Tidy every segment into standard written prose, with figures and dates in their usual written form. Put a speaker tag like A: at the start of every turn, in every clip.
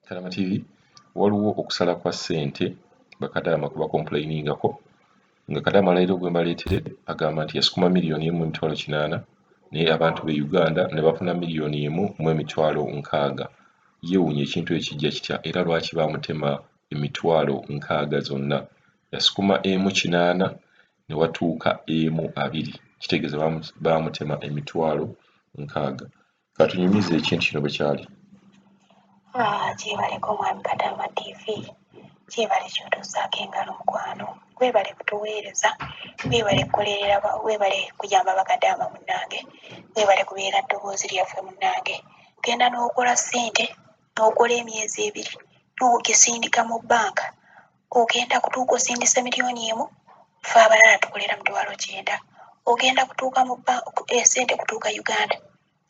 A: Kalama TV, waliwo okusala kwa ssente bakadaama kwe bakompulayiningako nga kadaama leero gwe mbaleetedde agamba nti yasukuma 1,800,000 naye abantu be Uganda ne bafuna 1,060,000. Yeewuunya ekintu ekyo kijja kitya era lwaki baamutema emitwalo 60 zonna. Yasukuma emu 800 ne watuuka emu 20, kitegeeza baamutema emitwalo 60. Katunyumize ekintu kino bwe kyali.
B: Ah, gyebaleko Mwami Kadaama TV, gyebale kyotuusaako engalo mukwano, webale kutuweereza, webale kukolerera, webale kuyamba bakadaama munnange, webale kubeera ddoboozi lyaffe munnange. Genda n'okola ssente n'okola emyezi 2 n'ogisindika mu bbanka, ogenda kutuuka osindise 1,000,000, ffe abalala tukolera 90,000. Ogenda kutuuka mu essente kutuuka Uganda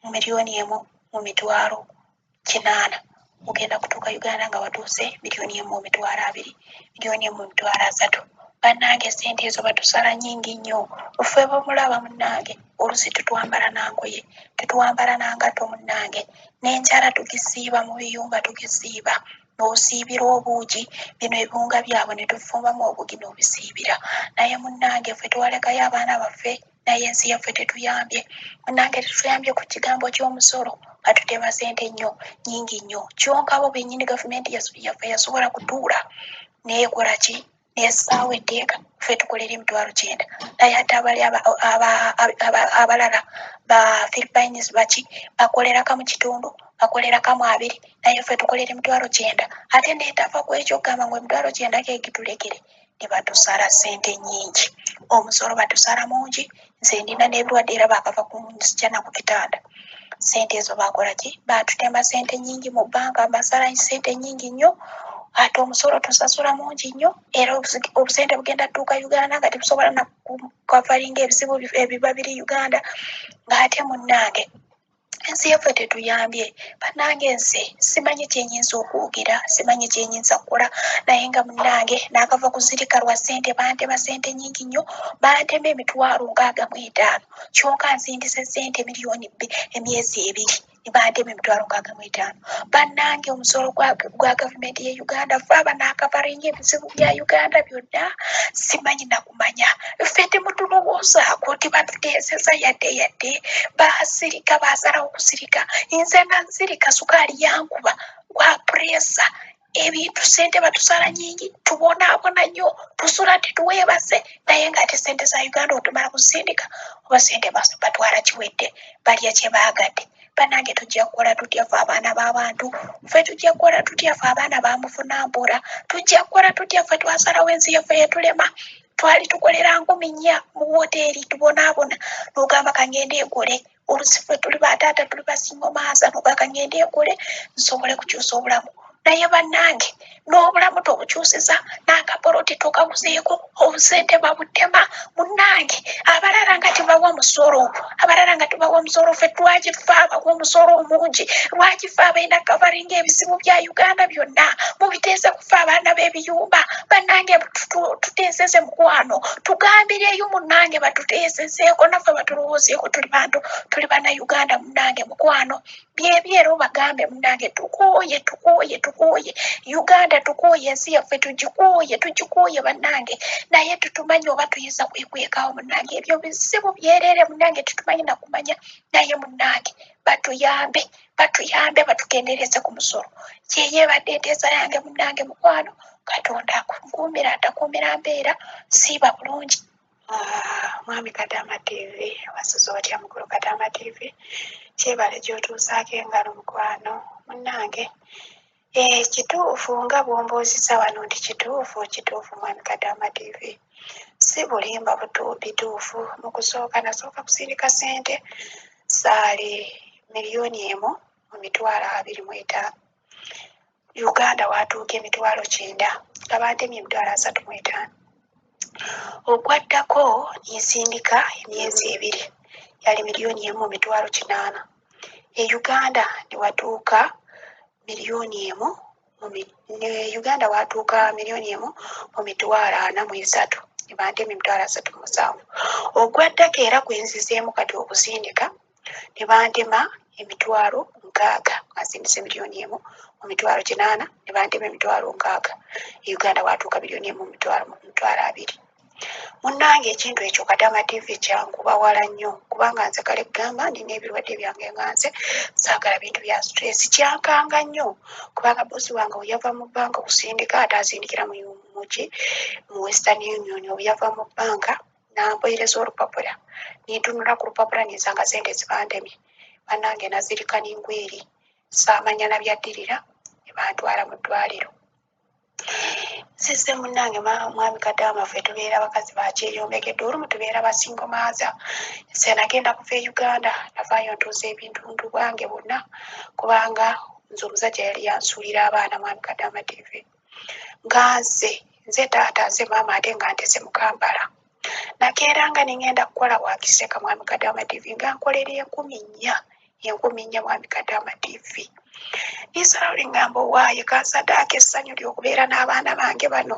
B: 1,800,000, ogenda kutuuka Uganda nga watuuse 1,020,000, 1,030,000. Bannange ssente ezo batusala nnyingi nnyo. Ffe bemulaba munnange oluusi tetwambala na ngoye, tetwambala na ngatto munnange, n'enjala tugisiiba mu biyumba tugisiiba, n'osiibira obuugi, bino ebiwunga byabwe ne tufumbamu obuugi n'obisiibira. Naye munnange ffe twalekayo abaana baffe, naye ensi yaffe tetuyambye. Munnange tetuyambye ku kigambo ky'omusolo, batutema ssente nnyo nnyingi nnyo. Kyonka bo bennyini gavumenti yaffe yasobola kutuula neekola ki, n'essaawo etteeka ffe tukolera 90,000, naye ate abali abalala ba Philippines baki bakolera kamu kitundu, bakolera kamu abiri, naye ffe tukolera 90,000. Ate neetava ku ekyo okugamba ngu 90,000 gegitulekere, ne batusala ssente nnyingi. Omusolo batusala mungi, nze ndina n'ebirwadde era baakava kunzigya na ku kitanda. Ssente ezo baakola ki, baatutema ssente nnyingi mu bbanka, basala ssente nnyingi nnyo, ate omusolo tusasula mungi nnyo, era obusente bugenda tutuuka Uganda nga tebusobola na kukavaringa ebizibu ebiba biri Uganda. Ng'ate munnange ensi yaffe tetuyambye. Bannange nze simanyi kyenyinza okwogera, simanyi kyenyinza kukola, naye nga munnange naakava kuzirika lwa ssente. Bantema ssente nnyingi nnyo, bantema 65,000, kyonka nsindise ssente 2,000,000 emyezi 2, ne bantema 65,000. Bannange omusolo gwa gavumenti ye Uganda, ffe abanaakavaringa ebizibu bya Uganda byonna, simanyi nakumanya. Ffe temutulowoozaako, tebatuteeseza yadde yadde, baasirika, baasalawo kusirika. Nze nazirika, sukaali yankuba gwa pureesa, ebintu ssente batusala nnyingi, tubonaabona nnyo, tusula tetuweebase, naye ng'ate ssente za Uganda otumala kuzisindika oba ssente batwala kiwedde, balya kye baagadde. Bannange tujja kukola tutya ffe abaana b'abantu? Ffe tujja kukola tutya ffe abaana bamufuna mpola? Tujja kukola tutya ffe twasalawo ensi yaffe yetulema? Twali tukolera 4,000 mu woteeri, tubonaabona, n'ogamba kangende ekole. Olusi ffe tuli bataata, tuli basingomaaza, n'ogamba kangende ekole nsobole kukyusa obulamu, naye bannange n'obulamu tobukyusiza, n'akapoloti tokaguzeeko, obusente babutema. Munnange abalala nga tebawa musolo, abalala nga tebawa musolo, ffe lwaki ffe abawa omusolo omungi? Lwaki ffe abalina kavaringa ebizibu bya Uganda byonna mubiteese kufe abaana b'ebiyumba? Bannange tuteeseze mukwano, tugambireyo munnange batuteesezeeko, naffe batulowoozeeko, tuli bantu, tuli bannayuganda munnange mukwano. Byebyo era obagambe munnange, tukooye, tukooye, tukooye Uganda, tukooye ensi yaffe, tugikooye, tugikooye bannange, naye tutumanyi oba tuyinza kwekwekawo munnange. Ebyo bizibu byereere munnange, tetumanyi nakumanya, naye munnange batuyambe, batuyambe, batukendeereze ku musolo. Kyeyebadde enteesa yange munnange mukwano. Katonda akunkuumira, atakuumira mbeera, siiba bulungi. Ah, Mwami Kadaama TV, wasuze otya mukulu Kadaama TV? Kyebale gy'otuusaako engalo mukwano. Munnange, eh, kituufu nga bw'ombuuzizza wano nti kituufu, kituufu Mwami Kadaama TV. Si bulimba bituufu. Mu kusooka nasooka kusindika ssente zaali 1,025,000. Uganda waatuuka 90,000, nga bantemye 35,000. Ogwaddako nsindika emyezi 2, yali 1,800,000. E Uganda ne watuuka 1,000,000, ne Uganda waatuuka 1,043,000, ne bantema 37,000. Ogwaddako era gwe nzizeemu kati okusindika, ne bantema emitwalo nkaaga, nga nsindise 1,800,000 ne bantema 60,000. E Uganda waatuuka 1,200,000. Munnange ekintu ekyo Kadama TV kyankuba wala nnyo, kubanga nze kale kugamba nina ebirwadde byange nga nze saagala bintu bya stress. Kyankanga nnyo kubanga bbosi wange bwe yava mu bbanka okusindika, ate asindikira mu muki mu Western Union, bwe yava mu bbanka n'ampeereza olupapula, ne ntunula ku lupapula ne nsanga ssente zibantemye. Bannange nazirika ningwa eri, saamanya na byaddirira, ne bantwala mu ddwaliro. Nzize munnange mwami Kadaama, ffe tubeera bakazi bakyeyombekedde, olumu tubeera basingomaaza. Nze nagenda kuva e Uganda, navaayo ntuuza ebintundu bwange bwonna, kubanga nze omusajja yali yansuulira abaana. Mwami Kadaama TV, nga nze nze taata, nze maama, ate nga ntese mu Kampala. Nakeeranga ne ŋŋenda kukola wa Kiseka. Mwami Kadaama TV, nga nkolera 4,000, 4,000. Mwami Kadaama TV, nisalawo ne ŋŋamba owaaye kansadaaka essanyu ly'okubeera n'abaana bange bano.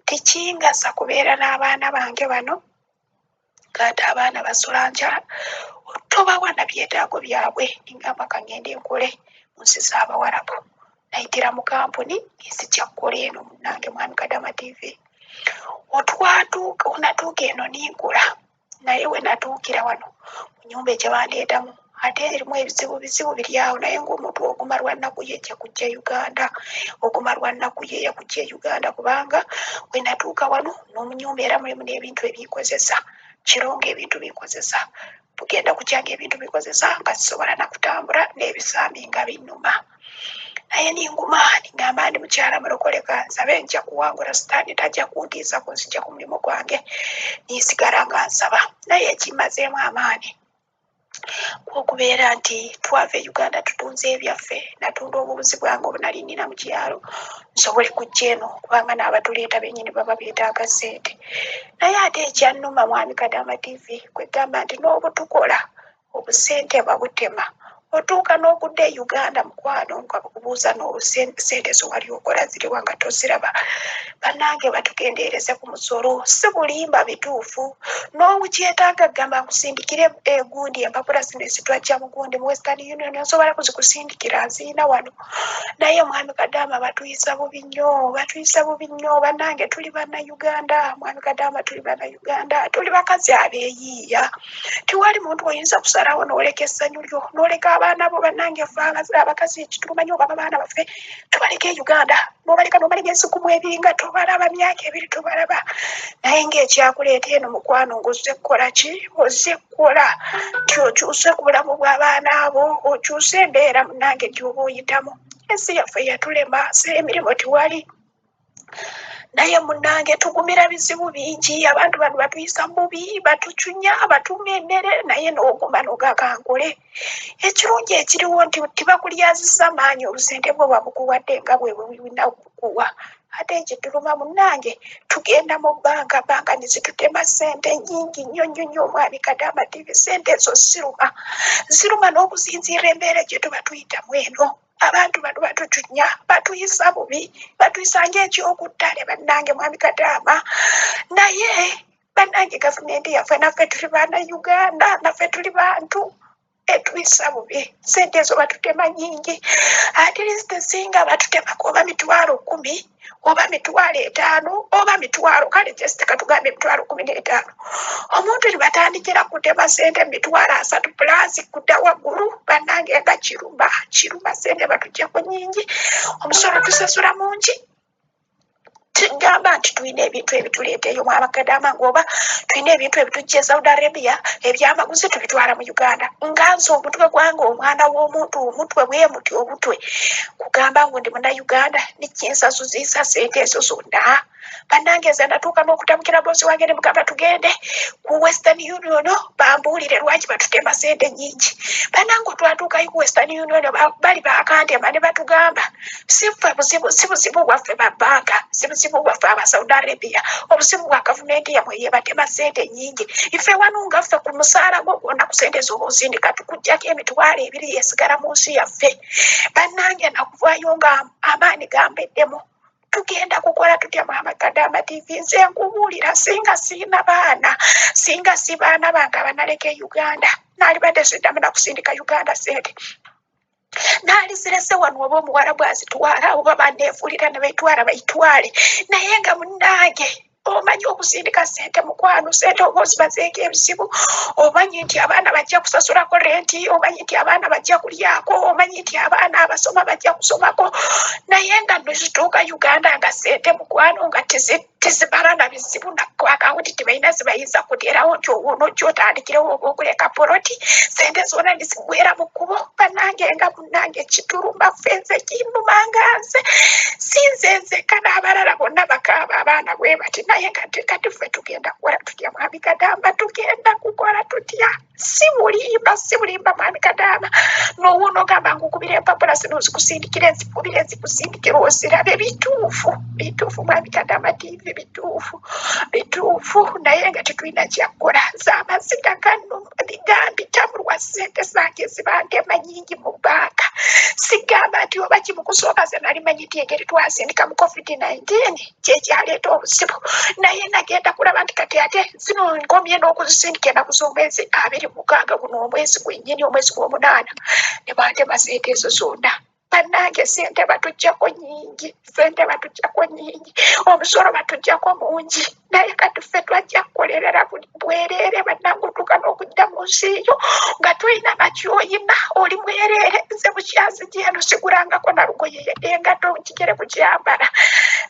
B: Tekingasa kubeera n'abaana bange bano ng'ate abaana basula njala, tobawa na byetaago byabwe. Ningamba kaŋŋende nkole mu nsi z'Abawarabu. Nayitira mu kampuni nzija kukola eno. Munnange mwami Kadama TV, otwatuuka onatuuka eno ninkola, naye we natuukira wano mu nnyumba gye bandeetamu ate erimu ebizibu bizibu biri awo, naye ng'omuntu ogumalwa nnaku ye ejja kujja Uganda, ogumalwa nnaku ye yakujja e Uganda, kubanga we natuuka wano n'omunyumba era mulimu n'ebintu ebinkozesa kiro, ng'ebintu binkozesa bugenda kukya, ng'ebintu bikozesa nga sisobola na kutambula, n'ebisambi nga binnuma. Naye ninguma, ningamba ndi mukyala mulokole, kansabe nja kuwangula sitaani, tajja kuntiisa kunzija ku mulimu gwange. Ninsigala nga nsaba, naye ekimmazeemu amaanyi kwokubeera nti twava e Uganda tutunze ebyaffe. Natunda obubuzi bwange obunali nnina mu kyalo nsobole kujja eno, kubanga n'abatuleeta bennyini baba beetaaga ssente. Naye ate ekyannuma, mwami Kadama TV, kwegamba nti n'obutukola obusente babutema, otuuka n'okudda e Uganda mukwano nga bakubuuza ssente zo wali okola ziriwa nga toziraba. Bannange batukendeereze ku musolo, si bulimba, bituufu. N'obukyetaaga gamba nkusindikire egundi empapula zino ezitwajja mu gundi mu Western Union, nsobola kuzikusindikira, nziina wano. Naye mwami Kadaama batuyisa bubi nnyo, batuyisa bubi nnyo. Bannange tuli Bannayuganda, mwami Kadaama, tuli Bannayuganda, tuli bakazi abeeyiiya. Tewali muntu oyinza kusalawo n'oleka essanyu lyo n'oleka abaana bo. Bannange ffe abakazi ekitulumanyi oba abaana baffe tubaleka e Uganda, n'obaleka n'omala emyezi 12 nga tobalaba, myaka 2 tobalaba, naye ng'ekyakuleeta eno mukwano ng'ozze kukola ki? Ozze kukola nti okyuse ku bulamu bw'abaana abo, okyuse embeera munnange gy'oba oyitamu. Ensi yaffe yatulema, se emirimu tewali, naye munnange tugumira bizibu bingi. Abantu bano batuyisa bubi, batucunya, batuma emmere, naye n'oguma n'ogakankole. Ekirungi ekiriwo nti tibakulyazisa maanyi, obusente bwo babukuwadde nga bwe bulina okukuwa. Ate ekituluma munnange, tugenda mu bbanka, bbanka ne zitutema ssente nnyingi nnyo nnyo nnyo. Omwami Kadama TV, ssente ezo ziruma, ziruma n'okusinziira embeera gye tuba tuyitamu eno. Abantu bano batutunya, batuyisa bubi, batuyisa ng'ekyokuttale. Bannange mwami Kadaama, naye bannange gavumenti yaffe, naffe tuli Bannayuganda, naffe tuli bantu, etuyisa bubi. Sente ezo batutema nyingi, at least singa batutemako oba 10,000 oba 50,000 oba mitwalo, kale just katugambe 15,000. Omuntu nibatandikira kutema sente 30,000 plus kudda waggulu, bannange nga kiruma, kiruma. Sente batujjako nyingi, omusolo tusasula mungi. Kigamba nti tulina ebintu ebituleeta eyo mwabakadama, ngaoba tulina ebintu ebitujja e Saudi Arabia ebyamaguzi tubitwala mu Uganda. Nga nze omutwe gwange, omwana w'omuntu omutwe bwe muti omutwe kugamba ngu ndi Munauganda nikinsasuziisa sente ezo zonna. Bannange nze natuuka n'okutabukira bosi wange ne mugamba tugende ku Western Union bambuulire lwaki batutema sente nyingi. Bannange otwatuukayo ku Western Union, bali bakantema ne batugamba si ffe buzibu, si buzibu bwaffe ba banka, si buzibu bwaffe aba Saudi Arabia, obuzibu bwa gavumenti yamwe yebatema sente nyingi. Ife wano nga ffe ku musaala gwo gwonna ku sente z'oba osindika tukuggyako 20,000 yesigala mu nsi yaffe. Bannange nakuvaayo nga amaanyi gambeddemu. Tugenda kukola tutya Mwama Kadama TV? Nze nkubuulira, singa siina baana, singa si baana bange abanaleka e Uganda, naalibadde siddamu nakusindika Uganda sente. Naalizirese wano oba omuwarabu azitwala oba baneefuulira ne baitwala baitwale. Naye nga munnange omanyi okusindika ssente mukwano, ssente oba ozimazeeko ebizibu, omanyi nti abaana bajja kusasulako renti, omanyi nti abaana bajja kulyako, omanyi nti abaana abasoma bajja kusomako. Naye nga nozituuka Uganda nga ssente mukwano nga tezibala na bizibu na akawunti tebalina zebayinza kuteerawo nti owo nojja otandikirewo oba okuleka poloti, ssente zonna nezigwera mu kkubo. Bannange nga munnange kituluma ffe, nze kinnuma nga nze si nze nzekka, n'abalala bonna bakaaba abaana bwe bati. Naye kati kati ffe tugenda kukola tutya mwami Kadamba? Tugenda kukola tutya? Si bulimba, si bulimba mwami Kadaama. N'owuno ogamba nkukubira empapula zino nzikusindikire, nzikubire nzikusindikire ozirabe. Bituufu, bituufu mwami Kadaama TV, bituufu, bituufu. Naye nga tetulina kyakukola. Nze amaziga gampitamu lwa ssente zange zibantema nyingi mu bbanka. Sigamba nti oba kimu kusooka, ze nali manyi nti engeri twasindika mu COVID-19 kyekyaleeta obuzibu, naye nagenda kulaba nti kati ate zino nkomye n'okuzisindika ennaku z'omwezi 26 guno omwezi gwennyini, omwezi gw'omunaana, ne bantema ssente ezo zonna. Bannange ssente batuggyako nnyingi, ssente batuggyako nnyingi, omusolo batuggyako mungi. Naye kati ffe twajja kukolerera bwereere. Bannange otuuka n'okudda mu nsi yo nga tolina nakyoyina, oli mwereere. Nze bukyanzija eno sigulangako na lugoye yadde engatto kigere kukyambala,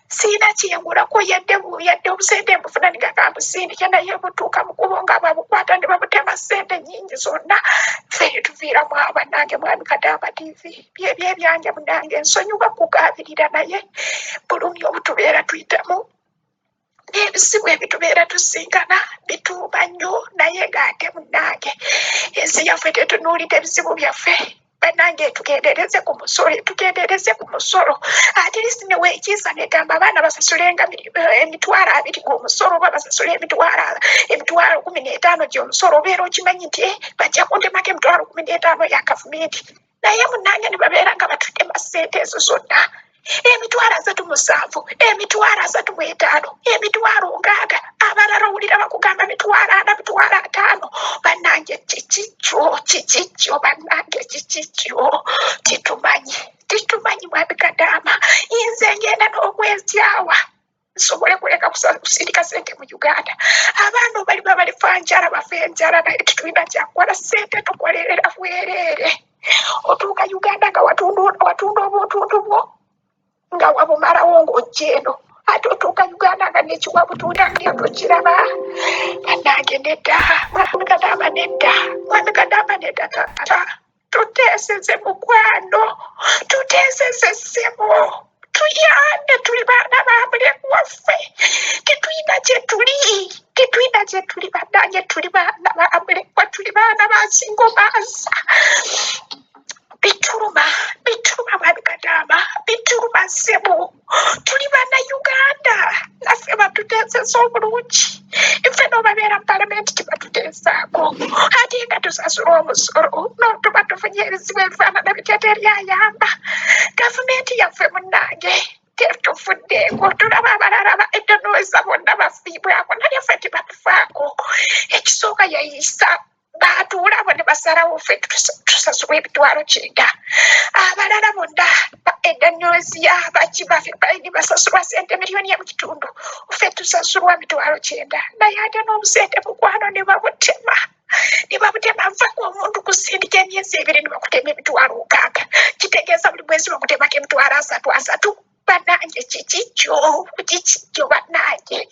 B: siina kyengulako yadde yadde obusente mbufuna nigakambusindike, naye butuuka mukubo nga babukwata ne babutema ssente nyingi zonna, ffe netuviiramu awo. Bannange mwami Kadamba TV, byebyo ebyange munange, nsonyiwa kukaabirira, naye bulumi obutubeera tuyitamu n'ebizibu ebitubeera tusinkana bituuma nnyo. Naye ng'ate munnange ensi yaffe tetunuulidde ebizibu byaffe. Bannange tugendereze ku musolo, tugendereze ku musolo. At least neweekiisa negamba abaana basasulenga 20,000 g'omusolo oba basasule 15,000 gy'omusolo, obeera okimanyi nti bajja kuntemako 15,000 ya gavumenti. Naye munnange ne babeera nga batutema ssente ezo zonna, 37,000, 35,000, 60,000, abalala owulira bakugamba 40,000, 50,000. Bannange kikikyo, kikikyo bannange, kikikyo? Titumanyi, titumanyi mwami Kadaama. Nze ngenda n'okwekyawa nsobole kuleka kusindika sente mu Uganda. Abaana obaliba balifa njala, bafa enjala, naye tetulina kyakukola, sente tukolerera bwereere. Otuuka Uganda nga watunda obuntuntu bwo nga wabumalawo ng'ojja eno, ate otuuka Uganda nga nekiwabutunda nga tokiraba. Bannange nedda mwami Kadaama, nedda mwami Kadaama, nedda taata. Tuteeseze mukwano, tuteeseze ssebo, tuyambe, tuli baana ba mulekwa waffe, tetulina kye tuli, tetulina kye tuli. Bannange tuli baana ba mulekwa, tuli baana ba singomansa. Bituluma, bituluma mwami Kadaama, bituluma ssebo. Tuli bana Uganda, naffe batuteeseza obulungi. Ffe nobabeera mu palamenti tebatuteesaako, ate nga tusasula omusolo notuba tufunye ebizibu ebifaanana bitya, teryayamba gavumenti yaffe. Munnange tetufuddeeko, tulaba abalala ba Indonesia bonna bafiibwako, naye ffe tebatufaako. Ekisooka yayisa baatuula abo ne basalawo ffe tusasulwa 90,000, abalala bonna ba Indonesia baki bafibayini basasulwa sente 1.5 million, ffe tusasulwa 90,000. Naye ate n'obusente mukwano ne babutema, ne babutema. Nvaku omuntu kusindika emyezi 2 ne bakutema 60,000, kitegeeza buli mwezi bakutemako 30,000 asatu. Bannange kikikyo, kikikyo bannange?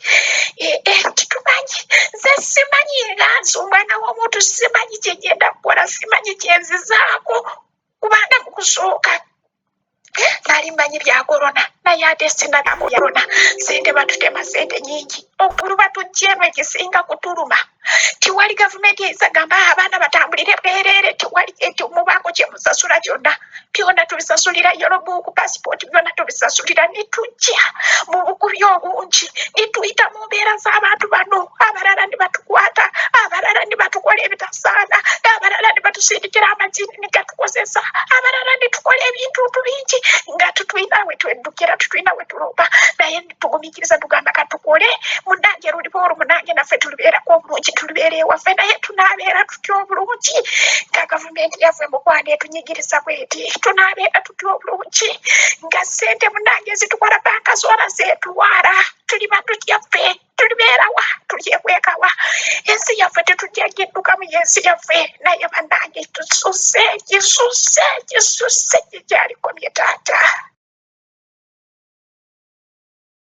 B: Titumanyi, nze simanyi, nga nze omwana w'omuntu simanyi kyengenda kukola, simanyi kyenzizaako, kubanga mu kusooka nali mmanyi bya korona, naye ate sina bya korona. Sente batutema sente nyingi, okulu batujja eno ekisinga kutuluma tiwali gavumenti eyinza gamba abaana batambulire bwereere, tiwali mubaako kyemusasula kyonna. Byonna tubisasulira, yellow book, passport, byonna tubisasulira, netujja mu bugubi obungi, netuyita mu mbeera z'abantu bano, abalala ne batukwata, abalala ne batukola ebitasaana, abalala ne batusindikira amajini ne gatukozesa. Tugumiikiriza, abalala ne tukola ebintuntu bingi nga tetulina we tweddukira, tetulina we tulumba, naye tugumiikiriza, tugamba katukole. Munange luliba olwo, munange naffe tulibeerako obulungi, tulibeera ewaffe, naye tunaabeera tutya obulungi nga gavumenti yaffe mukwano etunyigiriza bweti? Tunaabeera tutya obulungi nga ssente munange zitukola banka zoona zetuwaala? Tuliba tutya ffe? Tulibeerawa? Tulyekwekawa? Ensi yaffe tetujja giddukamu, yensi yaffe, naye bannange tususse, kisusse, kisusse, kikyalikomye taata.